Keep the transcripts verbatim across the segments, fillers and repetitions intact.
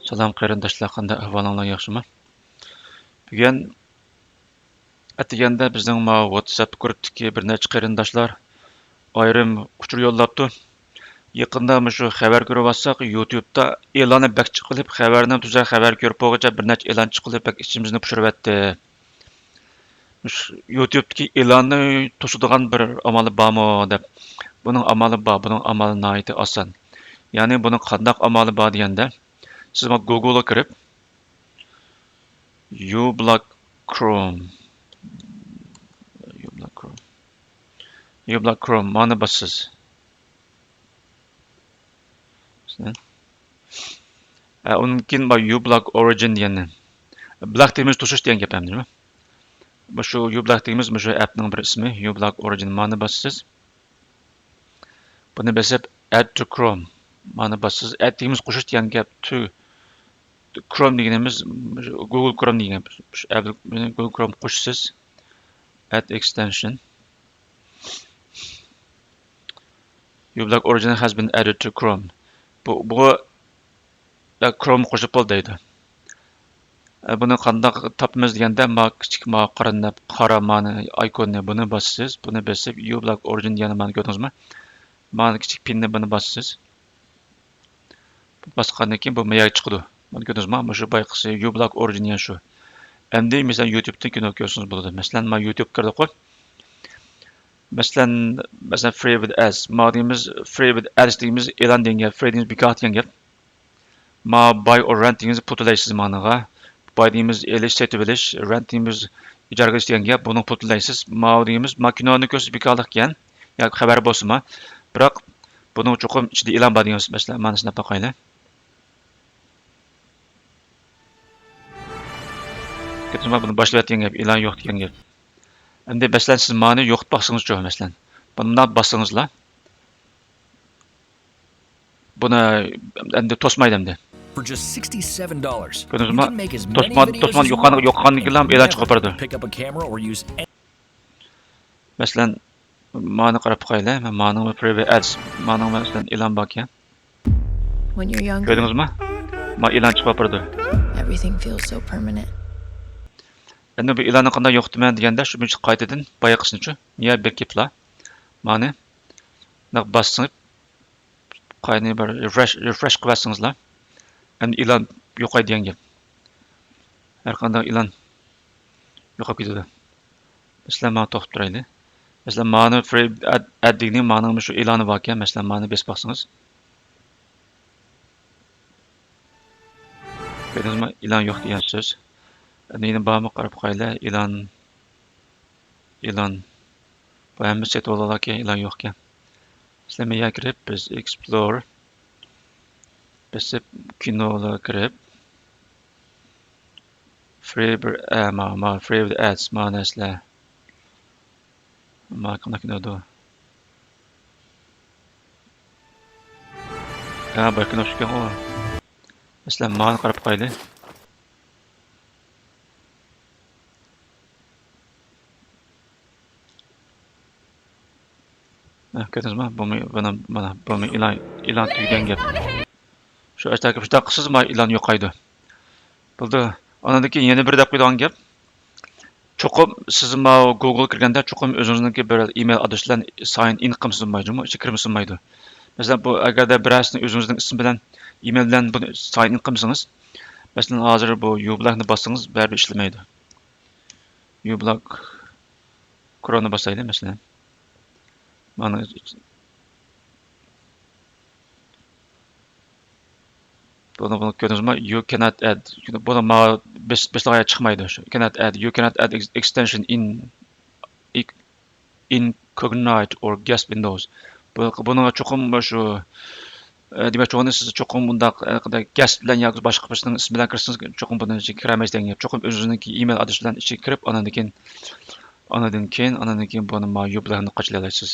سالام قېرىنداشلار، قانداق ئەھۋالىڭلار، ياخشىمۇ؟ بۈگۈن ئەتىگەندە بىزنىڭ ماۋۇ ۋاتساپ گۇرۇپتىكى بىر نەچچە قېرىنداشلار ئايرىم ئۇچۇر يوللاپتۇ. يېقىندا مۇشۇ خەۋەر كۆرۈۋاتساق، يۇتيۇبتا ئېلانى بەك چىقىرىپ، خەۋەرنىڭ تۈزە خەۋەر كۆرۈپ بولغۇچە بىر نەچچە ئېلان چىقىرىپ، بەك ئىچىمىزنى پۇشۇرۇۋەتتى. مۇشۇ يۇتيۇبتىكى ئېلاننى توسىدىغان بىر ئامالى بارمۇ دەپ. بۇنىڭ ئامالى بار، بۇنىڭ ئامالى ناھايىتى ئاسان. يەنى بۇنىڭ قانداق ئامالى بار دېگەندە، سىز مانا گوگلغا كىرىپ، يۇ بلاك كروم، يۇ بلاك كروم، يۇ بلاك كروم، مانى باسىسىز. ھە، ئۇنىڭ كېيىن بار يۇ بلاك ئورىجىن دېگەن. بلاك دېگىنىمىز توسۇش دېگەن گەپ ئەمدى. مۇشۇ يۇ بلاك دېگىنىمىز مۇشۇ ئەپنىڭ بىر ئىسمى، يۇ بلاك ئورىجىن، مانى باسىسىز. بۇنى بېسىپ، ئەد تۇ كروم، مانى باسىسىز. ئەد دېگىنىمىز قوشۇش دېگەن گەپ، تۇ كروم دېگىنىمىز گوگل كروم دېگەن گەپ. شۇ ئەپنى گوگل كروم قوشىسىز. ئەد ئېكستېنشن. يۇ بلاك ئورىجىن ھاز بىن ئەدد تۇ كروم. بۇ، بۇ كروم قوشۇپ بول دەيدۇ. ئە، بۇنى قانداق تاپىمىز دېگەندە، ما كىچىك ما قارا نەپ، قارا مانى ئايكوننى بۇنى باسىسىز. بۇنى بېسىپ، يۇ بلاك ئورىجىن دېگەننى مانا كۆردىڭىزمۇ؟ مانا كىچىك پىننى بۇنى باسىسىز. باسقاندىن كېيىن بۇ ما يەرگە چىقىدۇ. مانا كۆردىڭىزمۇ؟ مۇشۇ بايىقىسى يۇ بلاك ئورىجىن دېگەن شۇ. ئەمدى مەسىلەن يۇتيۇبتىن كىنو كۆرسىڭىز بولىدۇ. مەسىلەن ما يۇتيۇب كىردۇققۇ. مەسىلەن، مەسىلەن، فرى ۋىد ئەدس. ما دېگىنىمىز فرى ۋىد ئەدس دېگىنىمىز ئېلان دېگەن گەپ، فرى دېگىنىمىز بىكار دېگەن گەپ. ما باي ئور رەنت دېگىنىمىز پۇل تۆلەيسىز مانىغا. باي دېگىنىمىز ئېلىش، سېتىۋېلىش، رەنت دېگىنىمىز ئىجارىگە ئېلىش دېگەن گەپ، بۇنىڭ پۇل تۆلەيسىز. ماۋۇ دېگىنىمىز، ما كىنونى كۆرسە بىكارلىق ئىكەن، ياكى خەۋەر بولسىمۇ. بىراق بۇنىڭ چوقۇم ئىچىدە ئېلان بار دېگەن مەسىلە، مانا سىناپ باقايلى. كۆردىڭىزمۇ، بۇنى باشلىۋەت دېگەن گەپ، ئېلان يوق دېگەن گەپ. ئەمدى مەسىلەن سىز مانى يوقىتىپ باقسىڭىزچۇ، مەسىلەن. بۇنى مۇنداق باسسىڭىزلا. بۇنى ئەمدى توسمايدۇ ئەمدى. For just sixty-seven dollars, you كۆردىڭىزمۇ؟ Can make as many To'sman, videos to'sman as you يوقان-، want يوقانغا and كېلەم ئېلان never چىقىپ بارىدۇ. Pick up a camera or use any مەسىلەن، مانى قاراپ باقايلى. مانىڭ بىر پرىۋى ئەدس، مانىڭ مەسىلەن ئېلان باركەن. When you're younger, كۆردىڭىزمۇ؟ ما ئېلان چىقىپ بارىدۇ. Everything feels so permanent. ئەمدى بۇ ئېلاننى قانداق يوقىتىمەن دېگەندە، شۇ مۇشۇ قايتىدىن بايىقىسىنىچۇ؟ يا بېكىپلا. مانى. بۇنداق باسسىڭىز، قاينى بىر رېفرېش، رېفرېش قىلىۋەتسىڭىزلا، ئەمدى ئېلان يوقايدۇ دېگەن گەپ. ھەر قانداق ئېلان يوقاپ كېتىدۇ. مەسىلەن، مانا توختىتىپ تۇرايلى. مەسىلەن، مانا فرى ئەد، ئەد دېگىنى مانىڭ شۇ ئېلانى باركەن. مەسىلەن، مانى بېسىپ باقسىڭىز. كۆردىڭىزمۇ؟ ئېلان يوق دېگەن سۆز. ئەمدى يەنە بارمۇ؟ قاراپ باقايلى. ئېلان. ئېلان. بۇ ھەممە سېتىۋالغانلاركەن، ئېلان يوقكەن. ئىشلەمە يەرگە كىرىپ، بىز ئېكسپلور بېسىپ، كىنوغا كىرىپ، فرى بىر، ئە، ما، ما، فرى بىر ئەدس، ما نەرسىلەر. ما قانداق كىنودۇ؟ ھە، بىر كىنو چۈشكەنغۇ. مەسىلەن، مانا قاراپ باقايلى. ھە، كۆردىڭىزمۇ؟ بۇمۇ، مانا، مانا، بۇمۇ ئېلان، ئېلان تۈگىگەن گەپ. شۇ ئەتەكى شۇنداق قىلسىز، ما ئېلان يوقايدۇ. بولدى. ئانىڭدىن كېيىن يەنە بىر دەپ قويىدىغان گەپ. چوقۇم سىز ماۋۇ گوگل كىرگەندە چوقۇم ئۆزىڭىزنىڭكى بىر ئىمېيل ئادرېسى بىلەن ساين ئىن قىلمىسا بولمايدۇ، ئىچىگە كىرمىسە بولمايدۇ. مەسىلەن، بۇ ئەگەردە بىرەرسىنى ئۆزىڭىزنىڭ ئىسمى بىلەن، ئىمېيل بىلەن بۇنى ساين ئىن قىلمىسىڭىز، مەسىلەن، ھازىر بۇ يۇ بلاكنى باسسىڭىز، بەرىبىر ئىشلىمەيدۇ. يۇ بلاك كرومنى باسايلى، مەسىلەن. مانا بۇنى، بۇنى كۆردىڭىزمۇ؟ You cannot add. بۇنى ما بېس-، بېسىلغان يەر چىقمايدۇ. شۇ cannot add. You cannot add ex-، extension in incognito or guest windows. بۇ، بۇنىڭغا چوقۇم شۇ، ئە، دېمەكچى بولغىنى سىز چوقۇم مۇنداق، ئە، guest بىلەن ياكى باشقا بىرسىنىڭ ئىسمى بىلەن كىرسىڭىز، چوقۇم بۇنىڭ ئىچىگە كىرەلمەيسىز دېگەن گەپ. چوقۇم ئۆزىڭىزنىڭكى ئىمېيل ئادرېسى بىلەن ئىچىگە كىرىپ، ئانىڭدىن كېيىن، ئانىڭدىن كېيىن، ئانىڭدىن كېيىن بۇنى ما يۇ بىلەن قاچىلالايسىز.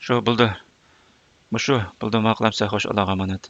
شۇ بولدى. مۇشۇ بولدى، ماقۇل ئەمسە، خوش، ئاللاغا ئامانەت.